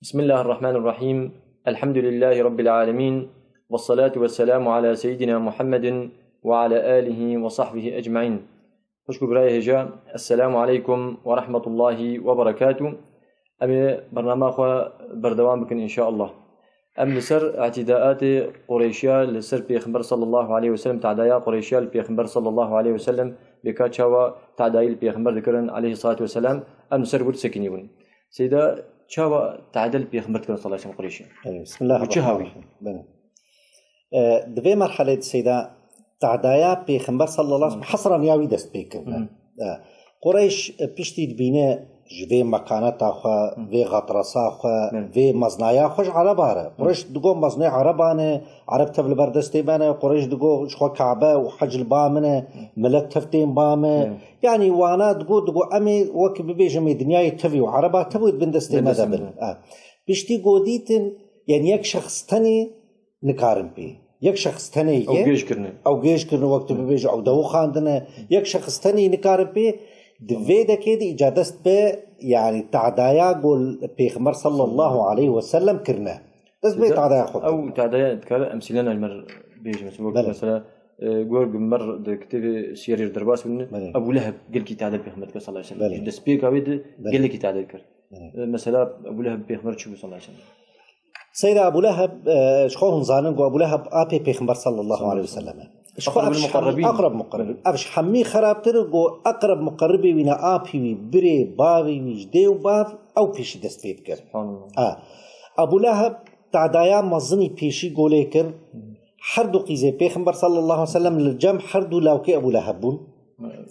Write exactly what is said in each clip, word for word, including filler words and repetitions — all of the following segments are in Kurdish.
بسم الله الرحمن الرحيم. الحمد لله رب العالمين. والصلاة والسلام على سيدنا محمد وعلى آله وصحبه أجمعين. Xwişk û birayê hêja, Esselamu aleykum ve rahmetullahi ve berekatuh. Em ê bernama xwe berdewam bikin înşallah. Em li ser îtîdaatê Qureyşiya li ser Pêxember sallallahu aleyhi ve sellem, tadaya Qureyşiya li Pêxember sallallahu aleyhi ve sellem, bêka çawa tadayî li Pêxember dikirin aleyhissalatu vesselam, em li ser wir disekinîbûn. Seyda, çawa tade li Pêxember dikirin sallallahu aleyhi ve sellem Qureyşiya? Evet, Bismillah. Bi çi hawî? Belê. E, di vê merhelê de Seyda, tadaya Pêxember sallallahu aleyhi ve sellem, hesran ya wî dest pê kirine. E, Qureyş, e, piştî dibîne ji vê mekaneta xwe, vê xatirasa xwe, vê meznaya xwe ji Ereba re. Qureyş digo meznê Ereban e, Ereb tev li ber destê me ne, Qureyş digo ji xwe Kabe û hec li ba min e, milet tev tên ba me. Yanî wana digo, digo em ê wek bibêjim ê dinyayê tevî û Ereba tevî di bin destê me de bin. E, piştî go dîtin, yanî yek şexs tenê nikarin pê. Yek şexs tenê ye. Ew gêj kirine. Ew gêj kirine, wek tu bibêje, ew dew xandine. Yek şexs tenê nikarin pê. Di vê dekê de îca dest bi, yanî tadaya go Pêxember sallallahu aleyhi ve sellem kirine. Dest bi tadaya xwe kirine. Ew tadaya dikare emsîlena ji me re bêje, mesela, wek mesela, e, gor ku me re di kitêbê Siyerê re derbas bûne, Ebû Leheb gelkî tade Pêxember dikir sallallahu aleyhi ve sellem. Ji destpêka wê de gelekî tade dikir. E, mesela Ebû Leheb Pêxember çi bû sallallahu aleyhi ve sellem? Seyda Ebû Leheb, e, ji xwe hûn zanin ku Ebû Leheb apê Pêxember sallallahu aleyhi ve sellem e. Ji xwe Eqreb ev ji hemî, muqerrebîn. Eqreb muqerrebîn. Ev ji hemî xerabtir e ku eqreb muqerribê wî ne, apî wî, birê, bavê wî, ji dê û bav ew pêşî dest pê bikir. Subhanallah. A. Ebû Leheb tadaya mezinî pêşî go lê kir. Her du qîzê Pêxember sallallahu aleyhi ve sellem li cem her du lawkê Ebû Leheb bûn.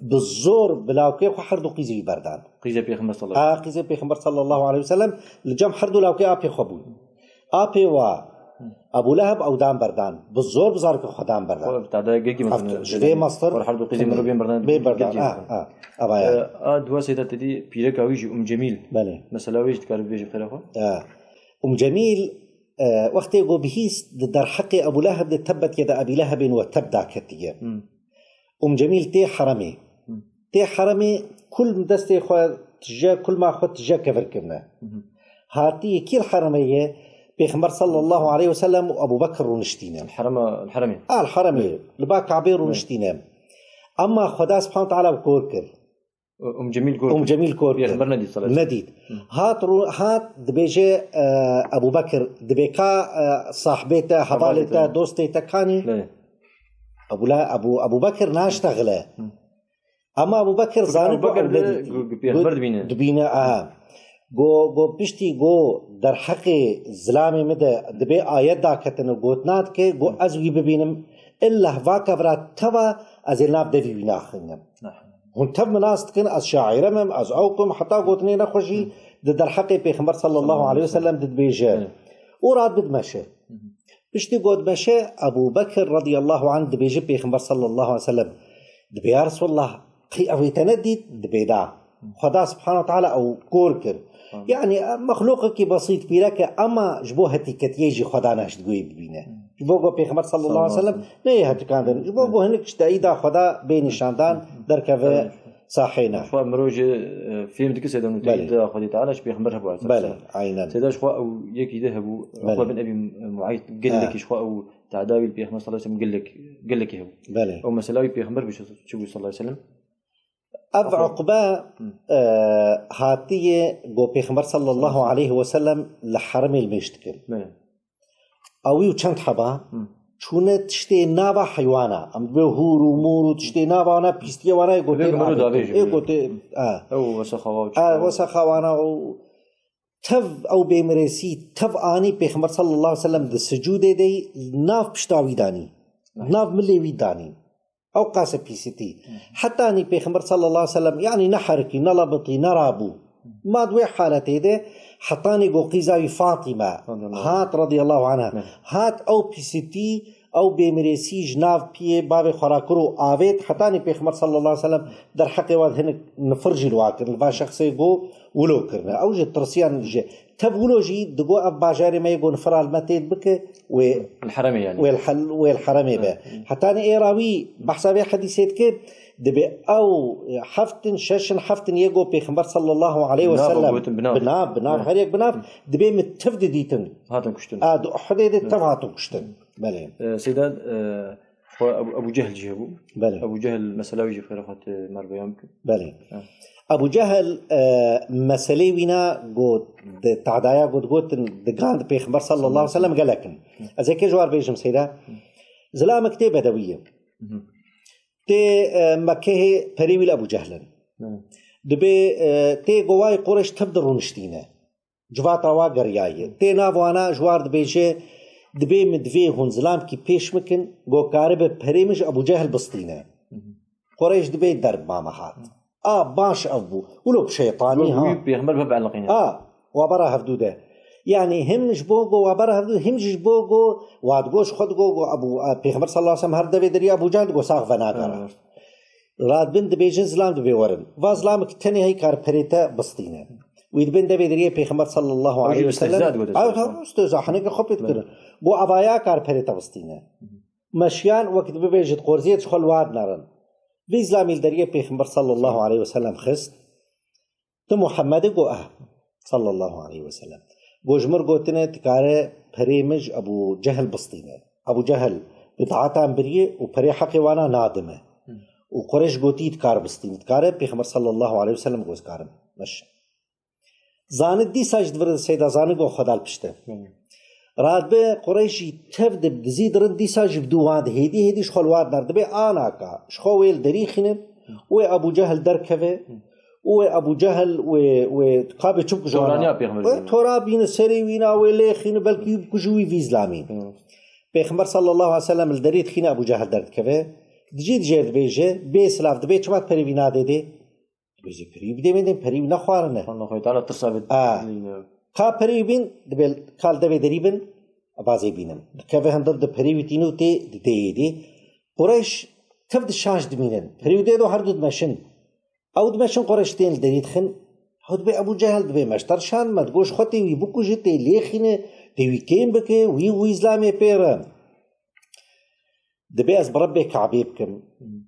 Bi zor bi lawkê xwe her du qîzê wî berdan. Qîzê Pêxember sallallahu aleyhi ve sellem. A, qîzê Pêxember sallallahu aleyhi ve sellem li cem her du lawkê apê xwe bûn. Apê wa Ebû Leheb ew dan berdan. Bi zor bi zarokê xwe dan berdan. Xwe tade gelkî mezin. Ji vê mestir. Xwe her du qîzê mirov bên berdan. Bê berdan. Gelkî mezin. A, a, ava ya. E, a dua Seyda te dî pîreka wî jî Um Cemîl. Belê. Mesela wê jî dikare bibêje xêra xwe? E, Um Cemîl, e, wextê ku bihîst di derheqê Ebû Leheb de tebbet yeda Ebî Lehebên we teb daketiye. Um Cemîl tê heremê. Tê heremê kul destê xwe tije, kulma xwe tije kevir kirine. Hatiye kî li heremê ye? Pêxember sallallahu aleyhi ve sellem û Ebû Bekir rûniştîne. Herema, heremê. A, li heremê. Li ba Kabê rûniştîne. Ama Xweda subhanahu teala bi kor kir. Um Cemîl kor. Um Cemîl kor kir. Pêxember nedît sallallahu aleyhi ve sellem. Nedît. Hat rû-, hat dibêje, e, Ebû Bekir, dibê ka, e, sahbê te, hevalê te, dostê te kanî? Ebû La-, Ebû, Ebû Bekir naştexile. Ama Ebû Bekir zanî ku ew nedîtî. Pêxember dibîne. Dibîne, aha. Go, go piştî go derheqê zilamê min de dibê ayet daketin û gotina dike, go ez wî bibînim, illa va kevra teva ez ê nav devî wî naxînim. Hûn tev min nas dikin, ez şaîre me, ez ew kim, heta gotinê nexwe jî di derheqê Pêxember sallallahu aleyhi ve sellem dibêje. Û rat bi dimeşe. Piştî got meşe, Ebû Bekir radiyallahu anh dibêje Pêxember sallallahu aleyhi ve sellem, dibê ya Resulallah, qî ew ê te nedît? Dibê da. Xweda subhanahu teala ew kor kir. Yanî, mexlûqekî besît pîrek e, ama ji bo hetîketiyê jî Xweda naş di guhê dibîne. Ji bo ku Pêxember sallallahu aleyhi ve sellem neyê hetikandin. Ji bo ku hinek ji teyîda Xweda bê nîşandan derkeve sahê ne. Xwe mirov jî, e, fêm dike Seyda nû teyîda Xwedê Teala ji Pêxember hebû. Belê, aynen. Seyda ji xwe ew yekî de hebû. Belê. Xwe bin Ebî Muayt gelekî ji xwe ew tadawî li Pêxember sallallahu aleyhi ve sellem gelek, gelekî hebû. Belê. Ew mesela wî Pêxember bû çi bû sallallahu aleyhi ve sellem? Ev Uqbe, e, hatiye go Pêxember sallallahu aleyhi ve sellem li heremê li mêj dikir. Belê. Ewî û çend heba çûne tiştê nava heywana. Em dibê hûr û mûr û tiştê nava wana pîstiye wana ê gotê. Ê gotê, ê gotê, a. Ew wesexawa û a, wesexawana û tev ew bêmirêsî, tev anî Pêxember sallallahu aleyhi ve sellem di sicûdê de nav pişta wî danî. Nav milê wî danî. Ew qase pîsitî. Hetanî Pêxember sallallahu aleyhi ve sellem, yanî ne herikî, ne lebitî, ne rabû. Ma di wê haletê de hetanî go qîza wî Fatîme hat radiyallahu anha. Hat ew pîsitî, ew bêmirêsî ji nav piyê bavê xwe ra kir û avêt, hetanî Pêxember sallallahu aleyhi ve sellem derheqê wan hinek nifir jî li wa kirin, li va şexsê go wilo kirine. Ew jî tirsiyan jî. Tev wilo jî digo ev bajarê me yê go nifira li me tê bike, wê li heremê yanî. Wê li hel-, wê li heremê be. Hetanî êra wî behsa vê hedîsê dike, Dibê ew, e, heftin, şeşin, heftin yê got Pêxember sallallahu aleyhi ve Bi nav sellem. Gotin, bi nav. Bi nav, bi nav, Hı. her yek bi nav. Hı. Dibê min tev didîtin. Hatin kuştin. A, di Uhudê de tev hatin kuştin. Belê. E, Seyda, e, xwe Ebu, Ebu Cehil jî hebû. Belê. Ebu Cehil mesela wî jî xêra xwe tu mer beyan bikin. Belê. Ha. Ebu Cehil, e, meselê wîna got, di tadaya got, gotin, di gand Pêxember sallallahu aleyhi ve sellem gelek in. Hı. Ez ê kê ji war bêjim, Seyda? Hı. Zilamek tê bedewî ye. Hı hı. Tê, e, Mekkehê perê wî li Ebu Cehil in. Hı. Dibê, e, tê govayê Qureyş tev de rûniştîne. Civata wa geriyaye. Tê nav wana ji war dibêje, dibê min divê hûn zilamkî pêş min kin, go karibe perê min ji Ebu Cehil bistîne. Hı hı. Qureyş dibê derb mame hat. A, baş ev bû. Wilo bi şeytanî ha. Wî pêxember bi eleqîne. A, wa bera hevdû de. Yani him ji bo go wa bera hevdû, him jî ji bo go wa digo ji xwe digo go Ebu, e, Pêxember sallallahu aleyhi ve sellem her devê derî Ebu Cehil digo sax venagara. Evet. Radbin dibêjin zilam dibê werin. Va zilamik tenê hey kar perê te bistîne. Wî dibin devê deriyê Pêxember sallallahu Ew jî aleyhi ve sellem. Istehza digote Ew zaten. Tabi istehza, hineke xwe pê dikirin. Evet. Bo avaya kar perê te bistîne. Meşiyan wekî dibibêjit qorziyê ji xwe li war nerin. Vî zilamî li deriyê Pêxember sallallahu aleyhi ve sellem xist. Tu Muhammedî go eh. Sallallahu aleyhi ve sellem. Go ji mir gotine, dikare perê min ji Ebu Cehil bistîne. Ebu Cehil bid'atan biriye û perê heqê wana nadime. Hı. Û Qureyş gotî dikar bistîne. Dikare Pêxember sallallahu aleyhi ve sellem go dikarim. Meş. Zani dîsa ji divir Seyda zani go xwe dal pişte. Hı. Radbe Qureyş jî tev de dizî dirin dîsa jî bi dû wan de hêdî hêdî ji xwe li war dar dibe anaka. Ji xwe wê li derî xînin, wê Ebu Cehil derkeve, wê Ebu Cehil wê, wê kabê çi bikuje wana. Toraniya Pêxember Wê zî. Tora bîne serê wîna wê lê xîne belkî wî bikuje wî vî zilamî. Hı. Pêxember sallallahu aleyhi ve sellem li derî dixîne Ebu Cehil derdikeve. Dijî dijêr dibêje, bê silav dibê çima perê wî nadê dê? Dibêje perî bidê min dê perî wî nexwarine. Allah Teala tirsa bit. A. Ka perî bîn, dibê kal devê derî bin, bazê bînin. Dikeve hindir di perî wî tîne û tê di deyê dî. Qureyş tev di şaş dimînin. Perî wî dê do her du dimeşin. Ew dimeşin Qureyş tên li derî dixin. Ew dibê Ebu Cehil dibê meşter şan me. Digo ji xwe tê wî bikuje, tê lêxîne, tê wî kêm bike, wî wî zlamê pê re. Dibê ez bi Rebbê Kabê bikim.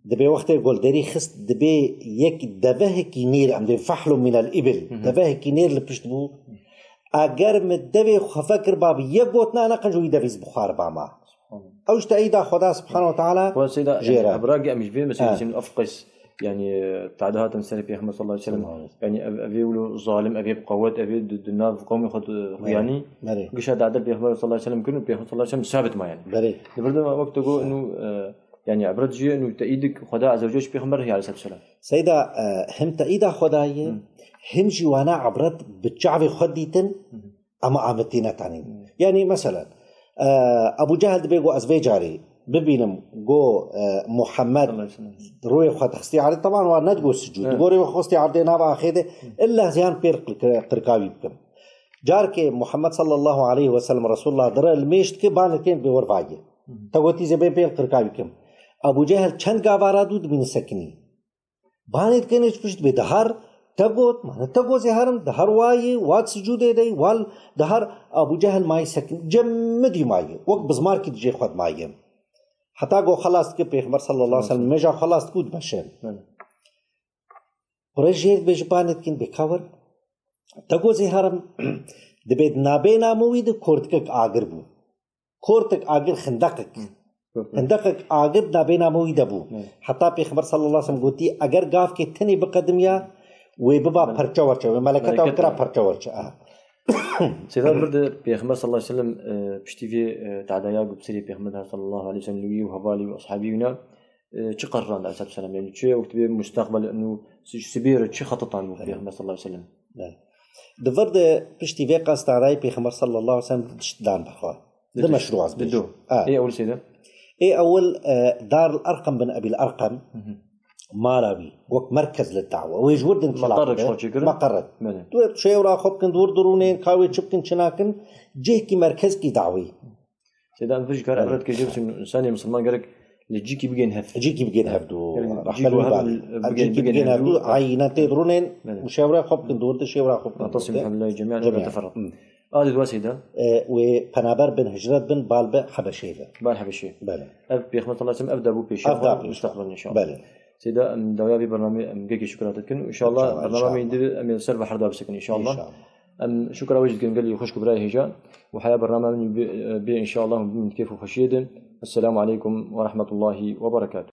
Dibê wextê gol derî xist, dibê yek devehekî nêr, em dê fehlun minel îbil, Hı hı. devehekî nêr li pişt bû. Eger min devê xwe fekir ba bi yek gotina neqenc wî devîz bixwar ba ma. Subhanallah. Ew ji teîda Xweda subhanahu wa ta'ala Xweda Seyda, jê yani, re. Ebra ge em ji vê meselê Ha. çin ev qeys, yani, tade hatin serê Pêxember sallallahu aleyhi ve sellem. Sallallahu aleyhi ve sellem. Yani ev, ev ê wilo zalim, ev ê bi qewet, ev ê di, di nav qewmê xwe di Merê. xuyanî. Merê. Gişa dade Pêxember sallallahu aleyhi ve sellem kirin û Pêxember sallallahu aleyhi ve sellem sabit ma yani. Berê. Di vir de wek tu got, inu, e, yani, ibret jî, inu, teîdik Xweda Azze ve Celle ji Pêxember aleyhissalatu vesselam. Seyda, e, him teîda Xwedayê, Hı. him jî wana ibret bi çavê xwe dîtin, Hı. ama ametî netanîn. Hı. Yani, mesela, e, Ebu Cehil dibê go ez vê carî bibînim, go, e, Muhammed Sallallahu aleyhi ve sellem. rûyê xwe dixistî erdê, teban wan nedigo sicûd. Evet. Digo rê xwe xistî erdê nava axê de, Hı. illa ziyan pêr qirka-, qirkavî bikim. Carkê Muhammed sallallahu aleyhi ve sellem Resulullah dire li mêj dike, banê tên bê wir vayê. Hı. Te gotî zê bê pêl qirkavî kim. Ebu Cehil çend gava radû dibîne sekinî. Banê dikene ji pişt bê dihar, te got, mane te got zê herim, dihar wayê, wat sicûdê dey, wal dihar Ebu Cehil mayê sekinî. Cemidî mayê. Wek bizmarkî dijê xwe dimayê. Heta go xelas dike Pêxember sallallahu aleyhi ve sellem, Hı. mêja xelas dike û dimeşe. Hı. Qureyş jê dibêje banê dikin bê kawir. Te go zê herim, dibê di nabêna min wî de kortikek agir bû. Kortik agir xindeqek. Hı. Xindeqek agir di nabêna min wî de bû. Hı. Heta Pêxember sallallahu aleyhi ve sellem gotî, eger gavkê tenê biqedimiya, wê biba Hı. perçe werçe, wê meleketa Meleket wê kira de. perçe werçe. Aha. Seyda bir de Pêxember sallallahu aleyhi ve sellem, e, piştî vê, e, tadaya ku bi serê Pêxember sallallahu aleyhi ve sellem wî û hevalî û ashabî wîna, e, çi qerran da aleyhissalatu vesselam? Yani çi wextê bê mustaqbel inu sibê re çi xetitan bû Evet. Pêxember sallallahu aleyhi ve sellem? Evet. Di vir de piştî vê qastarayê Pêxember sallallahu aleyhi ve sellem tişt dan bixwe. Di Di tişt. meşru az Di bêjim. do. Ha. Ê ewil seyde? Ê ewil, e, Dar Erqem bin Ebil Erqem Hı hı. mala wî wek merkez li dawe. Wê ji wir din Meqerrek xwe çêkirin? Meqerrek. Belê. Tu şêwra xwe bikin, di wir dirûnên, ka wê çi bikin, çi nakin, cihkî merkezkî dawî. Seyda em vê ji kar Belê. Ebret kê jê biçin, insanê misilman gerek li cîkî bigên hev. Cîkî bigên hev du. Gerek Rahmetli cîkî hev Bali. bigên Ev cîkî hev bigên du. hev du. Ayîna tê dirûnên, Belê. muşewra xwe bikin, di wir de şêwra xwe bikin. Tasim hamdulillah cemiyan Cemiyan. Ebret ferrat. Hı. Adê dua seyda. E, wê penaber bin, hicret bin, bal be Hebeşê ve. Bal Hebeşê. Belê. Ev Pêxember sallallahu aleyhi ve sellem ev da bû pêşiya Ev da xwe pêşiya. mustaqbel inşallah. Belê. Seyda, em dawiya vê bernameyê em gelkî şukra te dikin. Înşallah, bernama me yî di em ê li ser behar de bisekin înşallah. Em şukra we jî dikin gelî xwişk û birayê hêja. Û heya bernama min bê, bê înşallah hûn bibin di kêf û xweşiyê de. Esselamu aleykum ve rahmetullahi ve berekatuhu.